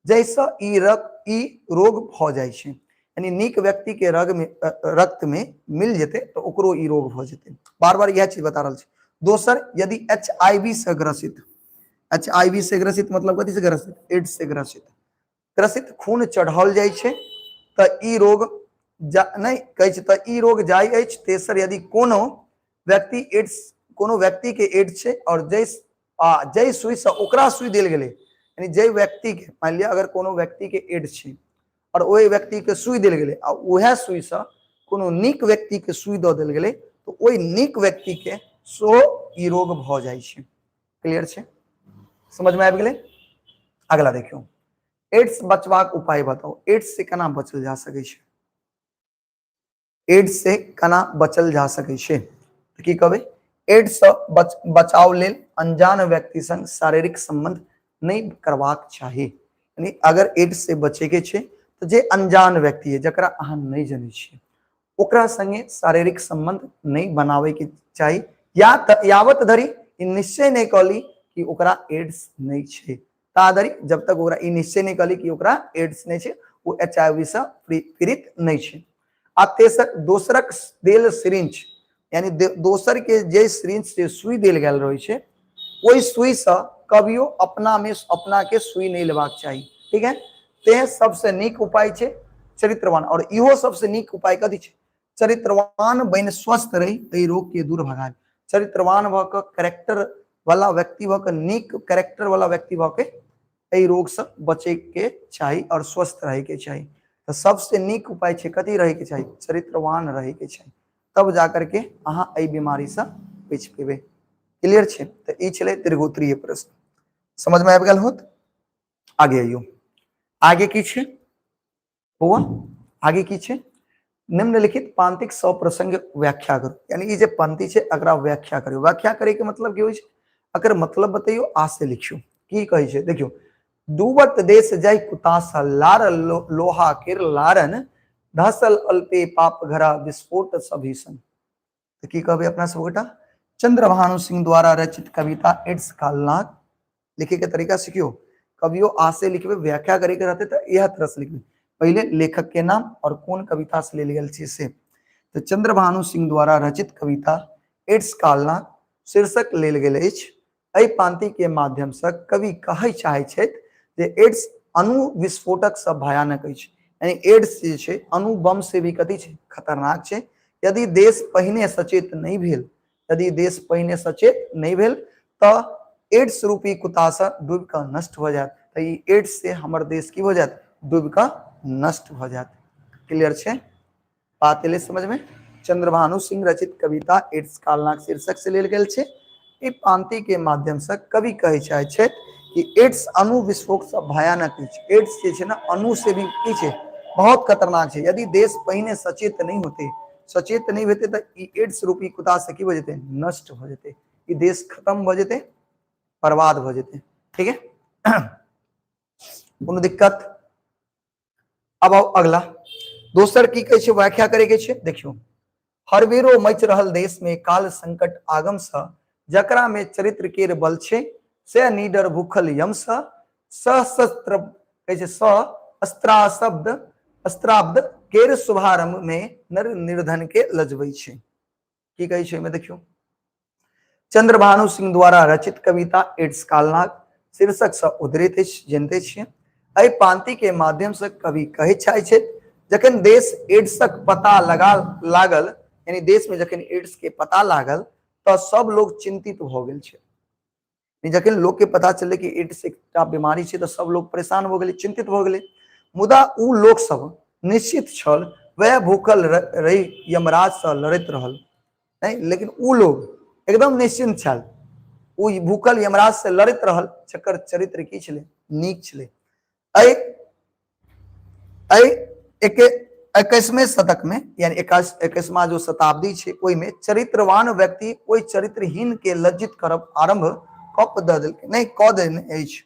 जैसे ई रक्त ई रोग भ जाइ छै। यानी नीक व्यक्ति के रग में रक्त में मिल जेते तो ओकरो ई रोग भ जेते। बार बार यह चीज बता रहल छै। दोसर, यदि एच I V से ग्रसित, एच I V से ग्रसित मतलब कथी से ग्रसित? एड्स से ग्रसित, ग्रसित खून चढ़ाओल जाइ छै तऽ ई रोग जा नहि कहै छै तऽ ई रोग जाइ अछि। तेसर, यदि कोनो व्यक्ति एड्स, कोनो व्यक्ति के एड्स छै और जै आ जै सुई से ओकरा सुई देल गेलै, यानी जै व्यक्ति के, मानि लिअ अगर कोनो व्यक्ति के एड्स छै और ओहि व्यक्ति के सुई देल गेलै आ उएह सुई से कोनो नीक व्यक्ति के सुई दऽ देल गेलै तऽ ओहि नीक व्यक्ति के सेहो ई रोग भऽ जाइ छै। क्लियर छै? समझ में आबि गेलै? अगला देखियौ, एड्स बचबाक उपाय बताउ। एड्स से केना बचल जा सकै छै? एड्स से केना बचल जा सकै छै? तऽ की कहबै? एड्स से बचाव लेल अनजान व्यक्ति संग शारीरिक संबंध नहि करबाक चाही। यानी अगर एड्स से बचे के छै तऽ जे अनजान व्यक्ति है, जकरा अहाँ नहि जनै छियै, ओकरा संगे शारीरिक संबंध नहि बनावे के चाही, या यावत धरि ई निश्चय नहि कऽ ली कि ओकरा एड्स नहि छै। ता धरि जब तक ओकरा ई निश्चय नहि कऽ ली कि ओकरा एड्स नहि छै, ओ एच I V सँ पीड़ित नहि छै। आ तेसर, दोसरक देल सिरिंज, यानी दोसर के जे सिरिंज से सुई देल गेल रहै छै, ओहि सुई सँ कभियो अपना में अपना के सुई नहि लेबाक चाही। ठीक है, तें सबसे नीक उपाय छै चरित्रवान, और इहो सबसे नीक उपाय कथी छै? चरित्रवान बनि स्वस्थ रही एहि रोग के दूर भगाबी। चरित्रवान भऽ कऽ, कैरेक्टर वाला व्यक्ति भऽ कऽ, नीक कैरेक्टर वाला व्यक्ति भऽ के एहि रोग से बचे के चाही और स्वस्थ रहे के चाही। तऽ सबसे नीक उपाय छै कथी रहे के चाही? चरित्रवान रहे के चाही, तब जा करके अहाँ एहि बीमारी से बचि पेबै। क्लियर छै? तऽ ई छलै दीर्घोत्तरीय प्रश्न। समझ में आबि गेल होत? आगे अइयो, आगे की छै बौआ? आगे की छै? निम्नलिखित पांतिक सप्रसंग व्याख्या करू। यानी ई जे पंक्ति छै एकरा व्याख्या करू। व्याख्या करे के मतलब की होइ छै? एकर मतलब बतैयो, आ से लिखियो की कहै छै। देखियो, डूबत देश जाय कुतासा लार लोहा केर लारन धसल अल्पे पाप घरा विस्फोट सभीषण। तऽ की कहबै अपना सब गोटा? चंद्रभानु सिंह द्वारा रचित कविता एड्स कालनाग लिखे के तरीका सीखियो। कवियो आसे लिखबे, व्याख्या करे के रहते तो यह तरह से लिखबे, पहले लेखक के नाम और कौन कविता से लेल गेल छै से। तो चंद्रभानु सिंह द्वारा रचित कविता एड्स कालनाग शीर्षक लेल गेल अछि। एहि पांति के माध्यम से कवि कहै चाहै छथि जे एड्स अणु विस्फोटक से भयानक अछि, यानी एड्स जे छै अणु बम से भी कथी छै, खतरनाक छै। यदि देश पहिने सचेत नहि भेल, यदि देश पहिने सचेत नहि भेल तऽ एड्स रूपी कुत्ता से डूबि कऽ नष्ट भऽ जायत। तऽ ई एड्स से हमर देश की भऽ जायत, डूबि कऽ नष्ट भऽ जायत। क्लियर छै बात एलै समझ में? चंद्रभानु सिंह रचित कविता एड्स कालनाक शीर्षक से लेल गेल छै। ई पांति के माध्यम से कवि कहै चाहे छथि कि एड्स अणु विस्फोट से भयानक अछि। एड्स जे छै ने अणु से भी की छै, बहुत खतरनाक छै। यदि देश पहिने सचेत नहीं होते, सचेत नहीं हेतै तऽ ई एड्स रूपी कुत्ता से की भऽ जेतै, नष्ट भऽ जेतै, ई देश खत्म भऽ जेतै, बर्बाद भऽ जेतै। ठीक है, कोनो दिक्कत? अब आउ अगला दोसर की कहै छै, व्याख्या करे के छै। देखियौ, हरबेरो मच रहल देश में काल संकट आगम स, जकरा में चरित्र केर बल छै से निडर भूखल यम स, सशस्त्र कहै छै स अस्त्राशब्द अस्त्राब्द केर शुभारंभ में नर निर्धन के लजबै छै। की कहै छै ओहिमे देखियौ, चंद्रभानु सिंह द्वारा रचित कविता एड्स कालनाग शीर्षक से उद्धृत अछि, जनते छियै। एहि पांति के माध्यम से कवि कहै चाहै छथि जखन देश एड्सक पता लगा लागल, यानी देश में जखन एड्स के पता लागल तऽ सब लोग चिंतित भऽ गेल छै। जखन लोग के पता चललै कि एड्स एकटा बीमारी छै तऽ सब लोग परेशान भऽ गेलै, चिंतित भऽ गेलै। मुदा उ लोक सब निश्चित छल वएह भूखल रहि यमराज से लड़ैत रहल नहीं, लेकिन उ लोग एकदम निश्चिंत छल, उ भूखल यमराज से लड़ैत रहल, जकर चरित्र की छलै, नीक छलै। एहि एहि एक 21वें शतक में, यानी 21वां जो शताब्दी छै ओहिमे चरित्रवान व्यक्ति ओहि चरित्रहीन के लज्जित करब आरंभ कऽ दऽ देलकै, नहि कऽ देने अछि,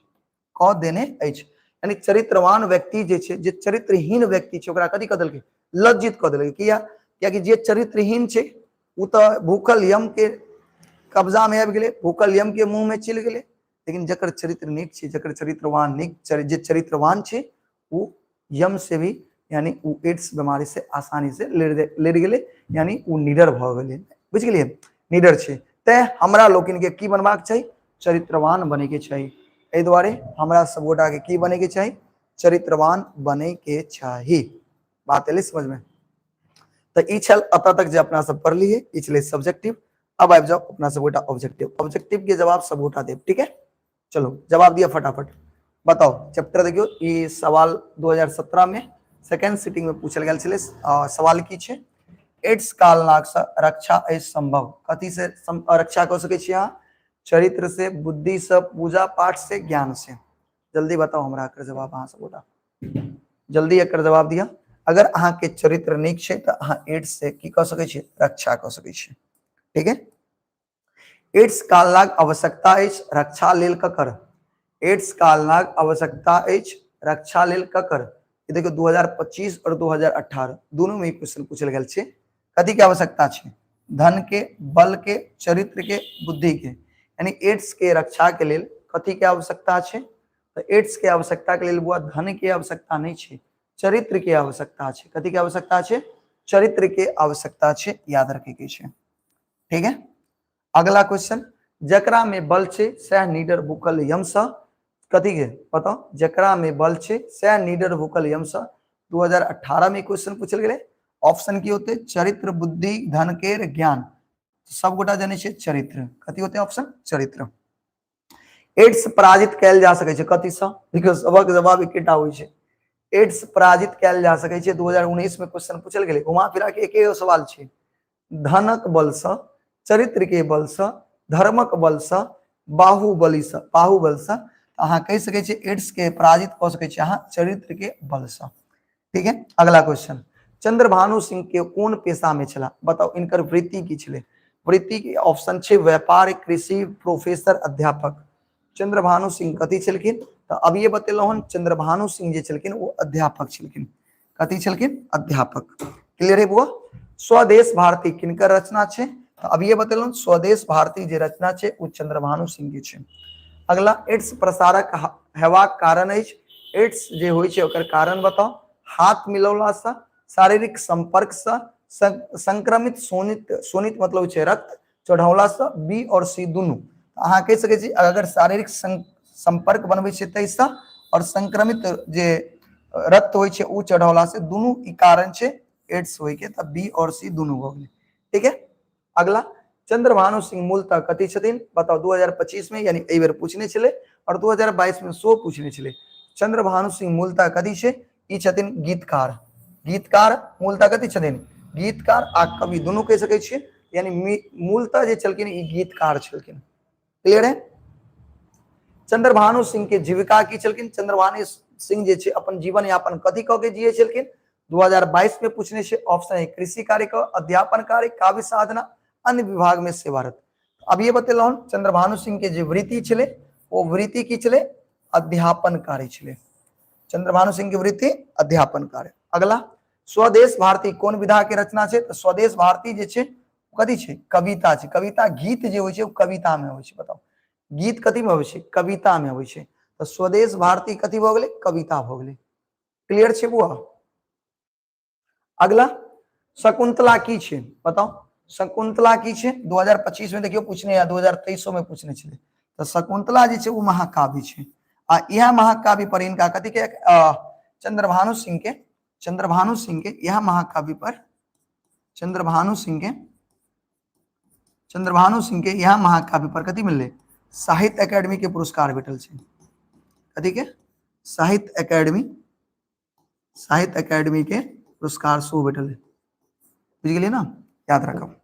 कऽ देने अछि। यानी चरित्रवान व्यक्ति जे छै, जे चरित्रहीन व्यक्ति छै ओकरा कथी कऽ देलकै, लज्जित कऽ देलकै। किया? कियाकि जे चरित्रहीन छै ओ तऽ भूखल यम के कब्जा में आबि गेलै, भूखल यम के मुंह में चलि गेलै। लेकिन जकर चरित्र नीक छै, जकर चरित्रवान नीक, जे चरित्रवान छै ओ यम से भी, यानी ओ एड्स बीमारी से आसानी से लड़ि गेलै, यानी ओ निडर भऽ गेलै। बुझि गेलियै, निडर छै। तैं हमरा लोकनि के की बनबाक चाही, चरित्रवान बने के चाही। एहि दुआरे हमरा सब गोटा के की बने के चाही, चरित्रवान बने के चाही। बात एलै समझ में? तऽ ई छल एतऽ तक जे अपना सब पढ़लियै, ई छलै सब्जेक्टिव। अब आबि जाओ अपना सब गोटा ऑब्जेक्टिव। ऑब्जेक्टिव के जवाब सब गोटा देब, ठीक है? चलो जवाब दिया फटाफट, बताओ। चैप्टर देखियो, ई सवाल 2017 में सेकेंड सिटिंग में पूछल गेल छलै। सवाल की छै, एड्स काल नाग से रक्षा अछि संभव, कथी से रक्षा कऽ सकै छी अहाँ? चरित्र से, बुद्धि से, पूजा पाठ से, ज्ञान से। जल्दी बताओ हमरा एकर जवाब, अहाँ सब गोटा जल्दी एकर जवाब दिया। अगर अहाँ के चरित्र नीक छै तऽ अहाँ एड्स से की कऽ सकै छी, रक्षा कऽ सकै छी, ठीक है? एड्स कालनाग आवश्यकता अछि रक्षा लेल ककर? एड्स कालनाग आवश्यकता अछि रक्षा लेल ककर? ई देखियौ 2025 और 2018 दोनों में ई क्वेश्चन पूछल गेल छै। कथी के आवश्यकता छै? धन के, बल के, चरित्र के, बुद्धि के। यानी एड्स के रक्षा के लेल कथी के आवश्यकता छै? तऽ एड्स के आवश्यकता के लेल बुआ धन के आवश्यकता नहीं छै, चरित्र के आवश्यकता छै। कथी के आवश्यकता छै? चरित्र के आवश्यकता छै, याद रखे के छै, ठीक है? अगला क्वेश्चन, जकरा में बल छै सएह निडर भूखल यम सँ, कथी के बताओ? जकरा में बल छै सएह निडर भूखल यम सँ, 2018 में क्वेश्चन पूछल गेलै। ऑप्शन की होते? चरित्र, बुद्धि, धन के ज्ञान। सब गोटा जानै छै चरित्र, कथी होते ऑप्शन? चरित्र। एड्स पराजित कयल जा सकै छै कथी सँ? देखियौ सबक जवाब एकेटा होइ छै, एड्स पराजित कयल जा सकै छै। 2019 में क्वेश्चन पूछल गेलै, घुमा फिरा के एके सवाल छै। धनक बल सँ, चरित्र के बल सँ, धर्मक बल सँ, बाहुबली सँ, बाहुबल सँ। अहाँ कहि सकै छियै एड्स के पराजित कऽ सकै छियै अहाँ चरित्र के बल सँ, ठीक है? अगला क्वेश्चन, चंद्रभानु सिंह के कोन पेशा में छला? बताओ इनकर वृत्ति की छलै? वृत्ति के ऑप्शन छै व्यापार, कृषि, प्रोफेसर, अध्यापक। चंद्रभानु सिंह कथी छलखिन? तऽ अभिये बतेलहुँ हन, चंद्रभानु सिंह जे छलखिन ओ अध्यापक छलखिन। कथी छलखिन? अध्यापक। क्लियर है बुआ? स्वदेश भारती किनकर रचना छै? तऽ अभिये बतेलहुँ, स्वदेश भारती जे रचना छै ओ चंद्रभानु सिंह के छै। अगला, एड्स प्रसारक हेबाक कारण अछि, एड्स जे होइ छै ओकर कारण बताउ। हाथ मिलौला से, शारीरिक संपर्क से, संक्रमित शोणित, शोणित मतलब छै रक्त चढ़ौला से, बी और सी दुनू। अहाँ कहि सकै छी अगर शारीरिक संपर्क बनबै छै ताहिसँ और संक्रमित जे रक्त होइ छै ओ चढ़ौला से दुनू ई कारण छै एड्स होय के। तऽ बी और सी दुनू भऽ गेलै। ठीक है, अगला चंद्रभानु सिंह मूलतः कथी छथिन बताउ? 2025 में यानी एहि बेर पूछने छलै और 2022 में सो पूछने छलै। चंद्रभानु सिंह मूलतः कथी छै? ई छथिन गीतकार। गीतकार मूलतः कथी छथिन? गीतकार आ कवि दुनू कहि सकै छियै, यानी मूलतः जे छलखिन ई गीतकार छलखिन। क्लियर है? चंद्रभानु सिंह के जीविका की छलखिन? चंद्रभानु सिंह जे छै अपन जीवन यापन कथी कऽ के जिये छलखिन? 2022 में पूछने छै। ऑप्शन है कृषि कार्य का, अध्यापन कार्य, काव्य साधना, अन्य विभाग में सेवारत। अब ये बतेलहुँ चंद्रभानु सिंह के जे वृत्ति छलै वो वृत्ति की छलै? अध्यापन कार्य छलै। चंद्रभानु सिंह के वृत्ति अध्यापन कार्य। अगला स्वदेश भारती कोन विधा के रचना छै? तऽ स्वदेश भारती जे छै कथी छै? कविता छै। कविता गीत जे होइ छै ओ कविता में होइ छै। बताउ गीत कथी में होइ छै? कविता में होइ छै। तऽ स्वदेश भारती कथी भऽ गेलै? कविता भऽ गेलै। क्लियर छै बुआ? अगला शकुंतला की छै बताउ? शकुंतला की छै? 2025 में देखियौ पूछने या 2023 में पूछने छलै। तऽ शकुंतला जे छै ओ महाकाव्य छै आ इएह महाकाव्य पर हिनका कथी के चंद्रभानु सिंह के, चंद्रभानु सिंह के इएह महाकाव्य पर चंद्रभानु सिंह के, चंद्रभानु सिंह के इएह महाकाव्य पर कथी मिललै? साहित्य अकेडमी के पुरस्कार भेटल छै। कथी के? साहित्य अकेडमी, साहित्य अकेडमी के पुरस्कार सेहो भेटल है। बुझि गेलियै ना? याद राखब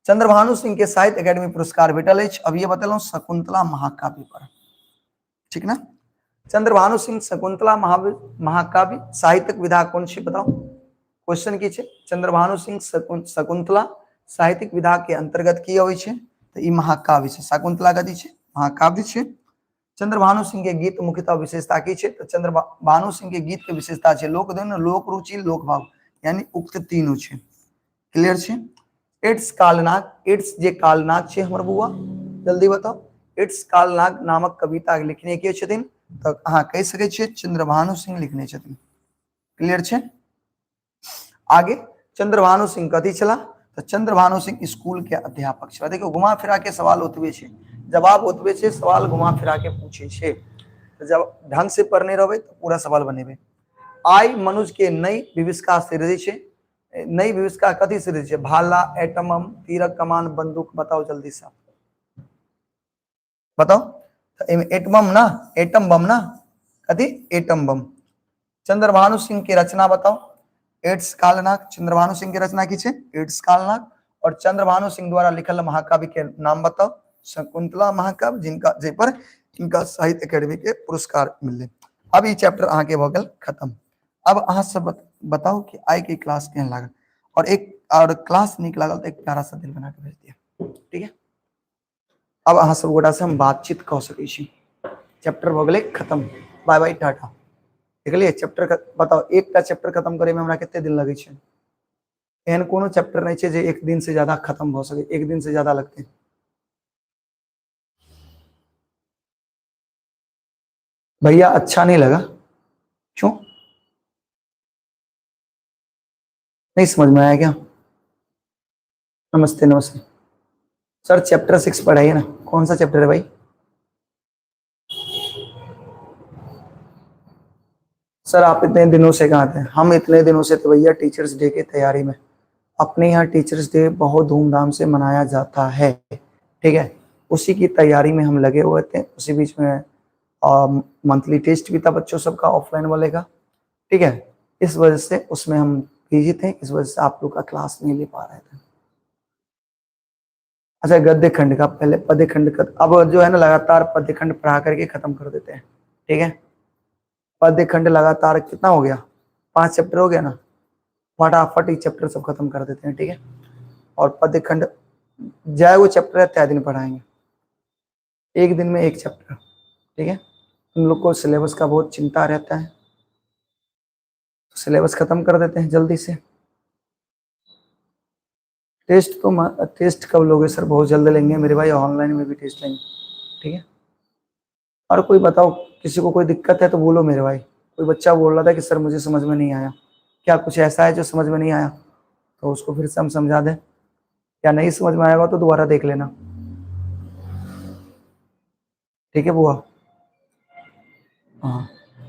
चंद्रभानु सिंह के साहित्य अकेडमी पुरस्कार भेटल अछि। अभी बतेलहुँ शकुंतला महाकाव्य पर, ठीक ना? चंद्रभानु सिंह शकुंतला महाकाव्य साहित्यिक विधा कोन छै बताउ? क्वेश्चन की छै? चंद्रभानु सिंह शकुंतला साहित्यिक विधा के अंतर्गत की अबै छै? तऽ ई महाकाव्य छै। शकुंतला कथी छै? महाकाव्य छै। चंद्रभानु सिंह के गीत मुख्यतः विशेषता की छै? तऽ चंद्रभानु सिंह के गीत के विशेषता छै लोकधुन, लोक रुचि, लोक भाव, यानी उक्त तीनू छै। क्लियर छै? एड्स कालनाग, एड्स जे कालनाग छै हमर बौआ, जल्दी बताउ एड्स कालनाग नामक कविता लिखने के छथिन? तऽ अहाँ कहि सकै छियै चंद्रभानु सिंह लिखने छथिन। क्लियर छै? आगे चंद्रभानु सिंह कथी छला? तऽ चंद्रभानु सिंह स्कूल के अध्यापक छला। देखियौ घुमा फिरा के सवाल ओतबे छै, जवाब ओतबे छै, सवाल घुमा फिरा के पूछे छै। तऽ जब ढंग से पढ़ने रहबै तऽ पूरा सवाल बनेबै। आइ मनुज के नई विविस्का सिरजै छै, नई विविस्का कथी सिरजै छै? भाला, एटम बम, तीरक कमान, बंदूक। बताओ जल्दी से बताओ। तऽ एहिमे एटम बम ना, एटम बम ना, कथी? Atom bomb. Chandrabhanu Singh के रचना बताओ। एड्स कालनाग, चंद्रभानु सिंह के रचना की छै? एड्स कालनाग। और चंद्रभानु सिंह द्वारा लिखल महाकाव्य के नाम बताओ। शकुंतला महाकाव्य, जिनका जाहि पर इनका साहित्य अकेडमी के पुरस्कार मिलले। अब ई चैप्टर अहाँ के भऽ गेल खत्म। अब अहाँ सब बताउ कि आइ के क्लास केहन लागल, और एक और क्लास नीक लागल तो एक प्यारा सा दिल बना के भेज दिया। ठीक है, अब अहाँ सब गोटा से हम बातचीत कऽ सकै छी। चैप्टर भऽ गेलै खत्म, बाय बाय टाटा। देखलियै चैप्टर? बताउ एकटा चैप्टर खत्म करे में हमरा कते दिन लगै छै? एहन कोनो चैप्टर नहि छै जे एक दिन से ज्यादा खत्म भऽ सकै, एक दिन से ज्यादा लगतै। भैया अच्छा नहीं लगा क्यों? नहीं समझ में आया क्या? नमस्ते नमस्ते सर, चैप्टर 6 पढ़ाइए ना। कौन सा चैप्टर है भाई? सर आप इतने दिनों से कहाँ थे? हम इतने दिनों से तो भैया टीचर्स डे की तैयारी में। अपने यहाँ टीचर्स डे बहुत धूमधाम से मनाया जाता है, ठीक है, उसी की तैयारी में हम लगे हुए थे। उसी बीच में मंथली टेस्ट भी था बच्चों सबका ऑफलाइन वाले का, ठीक है, इस वजह से उसमें हम बिजी थे, इस वजह से आप लोग का क्लास नहीं ले पा रहे थे। अच्छा गद्य खंड का पहले पद्य खंड का, अब जो है ना लगातार पद्य खंड पढ़ा करके खत्म कर देते हैं, ठीक है। पद्य खंड लगातार कितना हो गया? 5 चैप्टर हो गया ना, फटाफट ये चैप्टर सब खत्म कर देते हैं, ठीक है। और पद्य खंड जाए वो चैप्टर है तय दिन पढ़ाएंगे, एक दिन में एक चैप्टर, ठीक है। हम लोग को सिलेबस का बहुत चिंता रहता है, तो सिलेबस खत्म कर देते हैं जल्दी से। टेस्ट तो टेस्ट कब लोगे सर? बहुत जल्द लेंगे मेरे भाई, ऑनलाइन में भी टेस्ट लेंगे, ठीक है। और कोई बताओ, किसी को कोई दिक्कत है तो बोलो मेरे भाई। कोई बच्चा बोल रहा था कि सर मुझे समझ में नहीं आया, क्या कुछ ऐसा है जो समझ में नहीं आया? तो उसको फिर से हम समझा दें, या नहीं समझ में आएगा तो दोबारा देख लेना। ठीक है बुआ, हाँ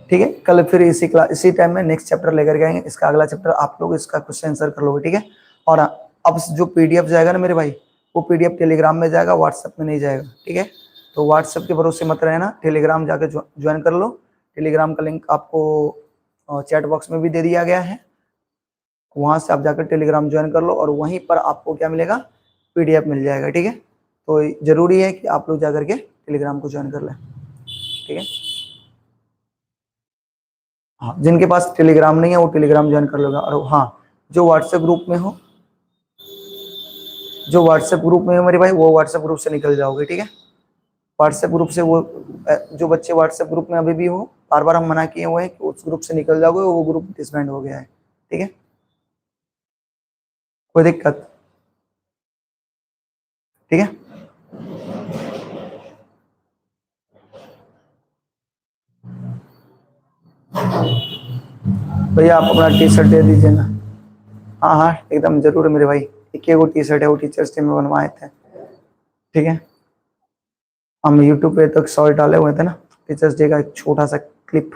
ठीक है। कल फिर इसी क्लास इसी टाइम में नेक्स्ट चैप्टर लेकर के आएंगे, इसका अगला चैप्टर आप लोग इसका क्वेश्चन आंसर कर लोगे, ठीक है। और अब जो पीडीएफ जाएगा ना मेरे भाई, वो पीडीएफ टेलीग्राम में जाएगा, व्हाट्सएप में नहीं जाएगा, ठीक है। तो व्हाट्सएप के भरोसे मत रहना, टेलीग्राम जाकर ज्वाइन कर लो। टेलीग्राम का लिंक आपको चैट बॉक्स में भी दे दिया गया है, वहां से आप जाकर टेलीग्राम ज्वाइन कर लो और वहीं पर आपको क्या मिलेगा, पीडीएफ मिल जाएगा, ठीक है। तो जरूरी है कि आप लोग जाकर के टेलीग्राम को ज्वाइन कर लें, ठीक है। हाँ, जिनके पास टेलीग्राम नहीं है वो टेलीग्राम ज्वाइन कर लोगे। और हाँ, जो व्हाट्सएप ग्रुप में हो, जो व्हाट्सएप ग्रुप में हो मेरे भाई, वो व्हाट्सएप ग्रुप से निकल जाओगे, ठीक है। व्हाट्सएप ग्रुप से वो जो बच्चे व्हाट्सएप ग्रुप में अभी भी हो, बार बार हम मना किए हुए हैं कि उस ग्रुप से निकल जाओगे, वो ग्रुप डिसबैंड हो गया है, ठीक है। कोई दिक्कत? ठीक है। भैया आप अपना टी शर्ट दे दीजिए ना। हाँ हाँ एकदम जरूर मेरे भाई, एक वो टी शर्ट है, वो टीचर्स डे में बनवाए थे, ठीक है। हम यूट्यूब पे तक शॉर्ट डाले हुए थे ना टीचर्स डे का, एक छोटा सा क्लिप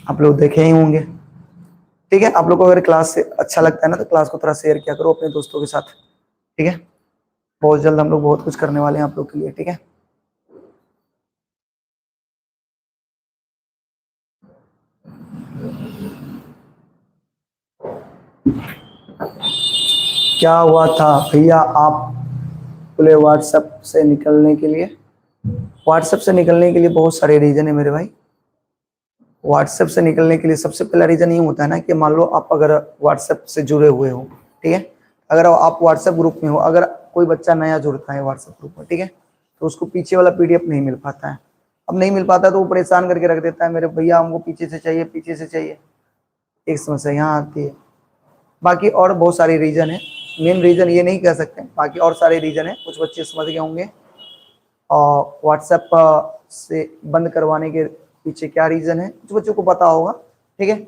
आप लोग देखे ही होंगे, ठीक है। आप लोग को अगर क्लास से अच्छा लगता है ना तो क्लास को थोड़ा शेयर किया करो अपने दोस्तों के साथ, ठीक है। बहुत जल्द हम लोग बहुत कुछ करने वाले हैं आप लोग के लिए, ठीक है। क्या हुआ था भैया आप बोले व्हाट्सएप से निकलने के लिए? व्हाट्सएप से निकलने के लिए बहुत सारे रीजन है मेरे भाई। व्हाट्सएप से निकलने के लिए सबसे पहला रीजन ये होता है ना कि मान लो आप अगर व्हाट्सएप से जुड़े हुए हो, ठीक है, अगर आप व्हाट्सएप ग्रुप में हो, अगर कोई बच्चा नया जुड़ता है व्हाट्सएप ग्रुप में, ठीक है, तो उसको पीछे वाला पीडीएफ नहीं मिल पाता है। अब नहीं मिल पाता तो वो परेशान करके रख देता है, मेरे भैया हमको पीछे से चाहिए, पीछे से चाहिए। एक समस्या यहाँ आती है। बाकी और बहुत सारे रीजन है, मेन रीजन ये नहीं कह सकते, बाकी और सारे रीजन है। कुछ बच्चे समझ गए होंगे और व्हाट्सएप से बंद करवाने के पीछे क्या रीजन है, कुछ बच्चों को पता होगा, ठीक है,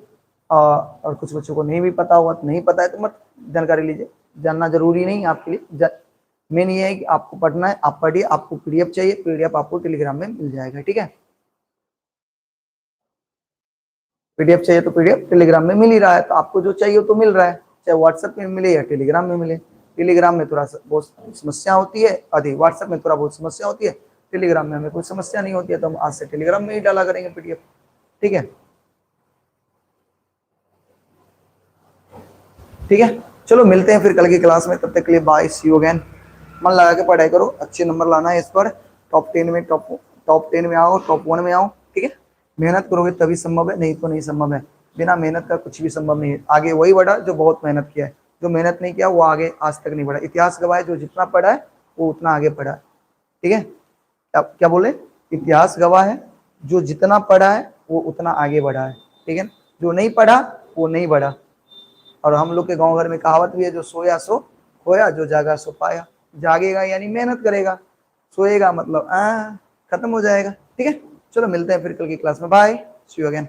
और कुछ बच्चों को नहीं भी पता होगा। तो नहीं पता है तो मत जानकारी लीजिए, जानना जरूरी नहीं आपके लिए। मेन ये है कि आपको पढ़ना है, आप पढ़िए। आपको पीडीएफ चाहिए, पीडीएफ आपको टेलीग्राम में मिल जाएगा, ठीक है। पीडीएफ चाहिए तो पीडीएफ टेलीग्राम में मिल ही रहा है, तो आपको जो चाहिए तो मिल रहा है, चाहे व्हाट्सएप में मिले या टेलीग्राम में मिले। टेलीग्राम में थोड़ा बहुत समस्या होती है, अधिक व्हाट्सएप में थोड़ा बहुत समस्या होती है, टेलीग्राम में हमें कोई समस्या नहीं होती है, तो हम आज से टेलीग्राम में ही डाला करेंगे पीडीएफ, ठीक है। ठीक है, चलो मिलते हैं फिर कल की क्लास में, तब तक के लिए बाय, सी you again. मन लगा के पढ़ाई करो, अच्छे नंबर लाना है इस पर, टॉप 10 में, टॉप 10 में आओ, टॉप 1 में आओ, ठीक है। मेहनत करोगे तभी संभव है, नहीं तो नहीं संभव है। बिना मेहनत का कुछ भी संभव नहीं है। आगे वही बढ़ा जो बहुत मेहनत किया है, जो मेहनत नहीं किया वो आगे आज तक नहीं बढ़ा। इतिहास गवाह है, जो जितना पढ़ा है वो उतना आगे बढ़ा है, ठीक है। अब क्या बोले, इतिहास गवाह है, जो जितना पढ़ा है वो उतना आगे बढ़ा है, ठीक है। जो नहीं पढ़ा वो नहीं बढ़ा। और हम लोग के गांव घर में कहावत भी है, जो सोया सो खोया, जो जागा सो पाया। जागेगा यानी मेहनत करेगा, सोएगा मतलब खत्म हो जाएगा, ठीक है। चलो मिलते हैं फिर कल की क्लास में, बाय, सी you again.